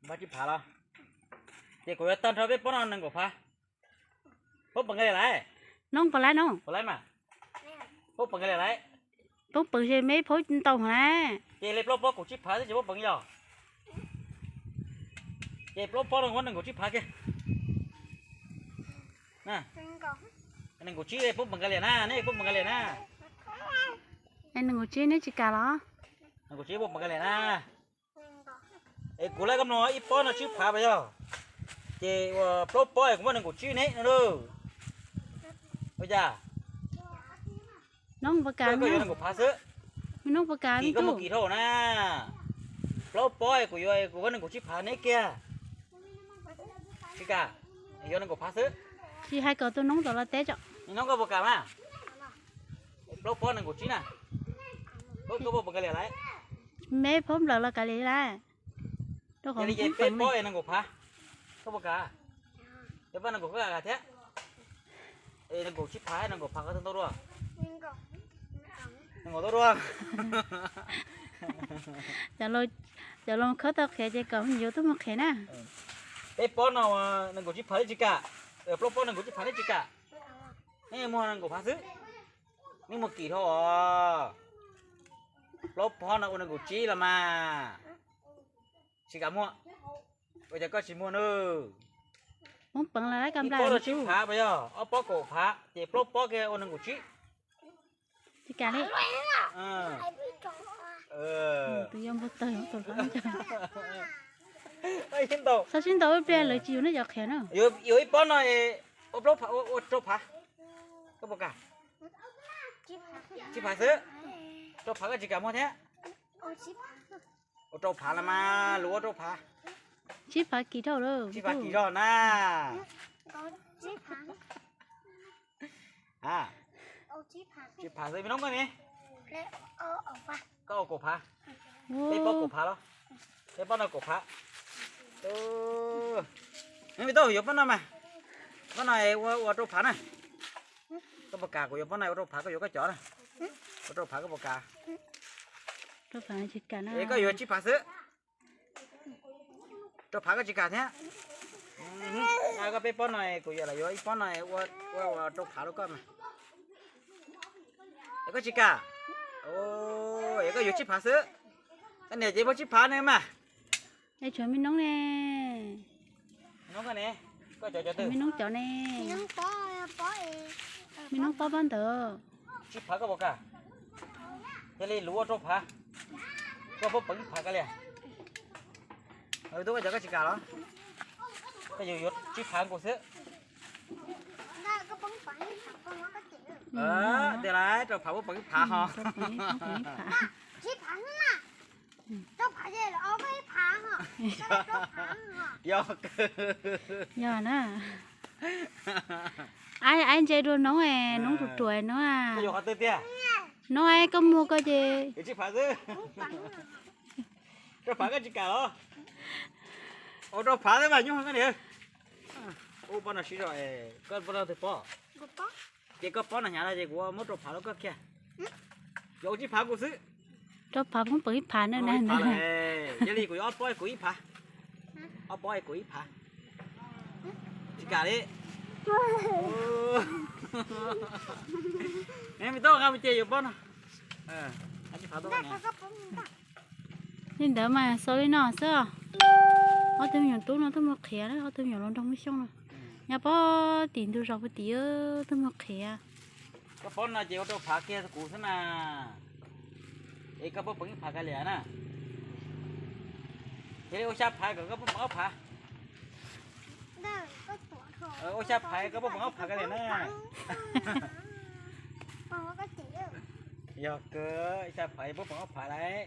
Pab tsib phav los? Ces kuv yuav tag nrho peb pob no nees nkaum phav. Poob peev nkaus li lawm. Noob puas laib noob? Puas laib mas? Poob peev nkaus li lawm. Poob peev ces me poob ntau na. Ces li plaub pob kaum tsib phav xwb tsis poob peev yog? Ces plaub pob no muab nees nkaum tsib phav kiag. Nees nkaum tsib poob peev nkaus li na, neb poob peev nkaus li na. Es nees nkaum tsib neb tsis kam los? Nees nkaum tsib poob peev nkaus li na. Es kuv laib koj mloog, ib pob no tsib phav pas yog? Ces ua plaub pob es kuv muab nees nkaum tsib neb no lauj. Ua cas? Noob puas kam? Koj yuav nees nkaum phav xwb. Me noob puas kam? Koj muab kim dhau na. Plaub pob es kuv yuav, kuv muab nees nkaum tsib phav neb kiag. Tsis kam, yuav nees nkaum phav xwb. Tsis hais kom tus noob tom los teb tso. Me noob koj puas kam mas? Plaub pob nees nkaum tsib na. Koj poob peev nkaus li lawm. Me poob nplawm los kav liam lawm. Yog li ces peb pob es nees nkaum phav. Koj puas kam? Peb pob nees nkaum koj kam thiab. Es nees nkaum tsib phav, nees nkaum phav koj ntau dua? Nees nkaum ntau dua. Cov laus khawb tau qhiav ces kom me nyuam tuaj mus qhiav na. Peb pob no nees nkaum tsib phav neb tsis kam. Plaub pob nees nkaum tsib phav neb tsis kam. Neb muag nees nkaum phav xwb. Neb muag kim dhau os. Plaub pob no ua nees nkaum tsib los mas. Tsis kam muag. Ua cas koj tsis muag na? Poob peev los laib koj nplawm. Ib pob no tsib phav pas yog? Ob pob kaum phav ces plaub pob kiag ua nees nkaum tsib. Tsis kam li. Tus yau npau taws tus hlob. Txhob sib ntaus ib pliag lawv tsis yuav nej cov qhiav na. Yuav ib pob no ua plaub phav, ua rau phav. Koj puas kam? Tsib phav xwb. Rau phav koj tsis kam muag thiab. Ua rau phav los mas, luag ua rau phav. Tsib phav kim dhau lawm. Tsib phav kim dhau na. Tsib phav xwb me noob koj ne. Koj ua kaum phav. Peb pob kaum phav los? Peb pob no kaum phav. Me tub yuav pob no mas. Pob no ua ua rau phav na. Koj puas kam kuv yuav pob no ua rau phav, koj yuav koj cov na. Ua rau phav koj puas kam? Rau phav tsis kam na. Es koj yuav tsib phav xwb. Rau phav koj tsis kam thiab. Koj peb pob no kuv yuav los yuav ib pob no ua ua rau phav rau koj mas. Es koj tsis kam? Es koj yuav tsib phav xwb. Koj niam ces muab tsib phav ne mas. Es tshuav me noob ne. Noob koj ne? Koj cov cov twg? Me noob cov ne. Me noob pob pob ntawd. Tsib phav koj puas kam? Yog li luag ua rau phav. Koj poob peev ib phav koj liam. Twb ua cas koj tsis kam los? Koj yuav yuav tsib phav nkaus xwb. Tiag lauj, rau phav poob peev ib phav ho. Yog kawg. Yog na. Aib, aib ntse dua noob, noob ruam ruam no. Noob, aib koj muag koj ces. Rau phav koj tsis kam los? Ua rau phav xwb mas nyuj koj niam. Ua pob no siv zog, koj pob no twg pob? Ces koj pob no hnyav no ces kuv muab rau phav rau koj kiag. Yuav ua tsib phav kuv xwb. Rau phav poob peev ib phav na. Yog li kuv yuav ob pob kuv ib phav. Ob pob kuv ib phav. Tsis kam li. Me tub nqa mus ces yuav pob no. Li ntawd mas xaus li no xwb. Ob tug me nyuam tub no tuaj mus qhiav, ob tug me nyuam hluas nraug Hmoob Xyooj no nyob pog tim ntug zos puag tim tuaj mus qhiav. Koj pob no ces ua rau phav kiag kuv xwb mas. Es koj poob peev ib phav kiag li na. Yog li ua xya phav kom koj poob peev ob phav. Ua xya phav koj poob peev ob phav kiag li na. Yog kawg, xya phav poob peev ob phav lauj.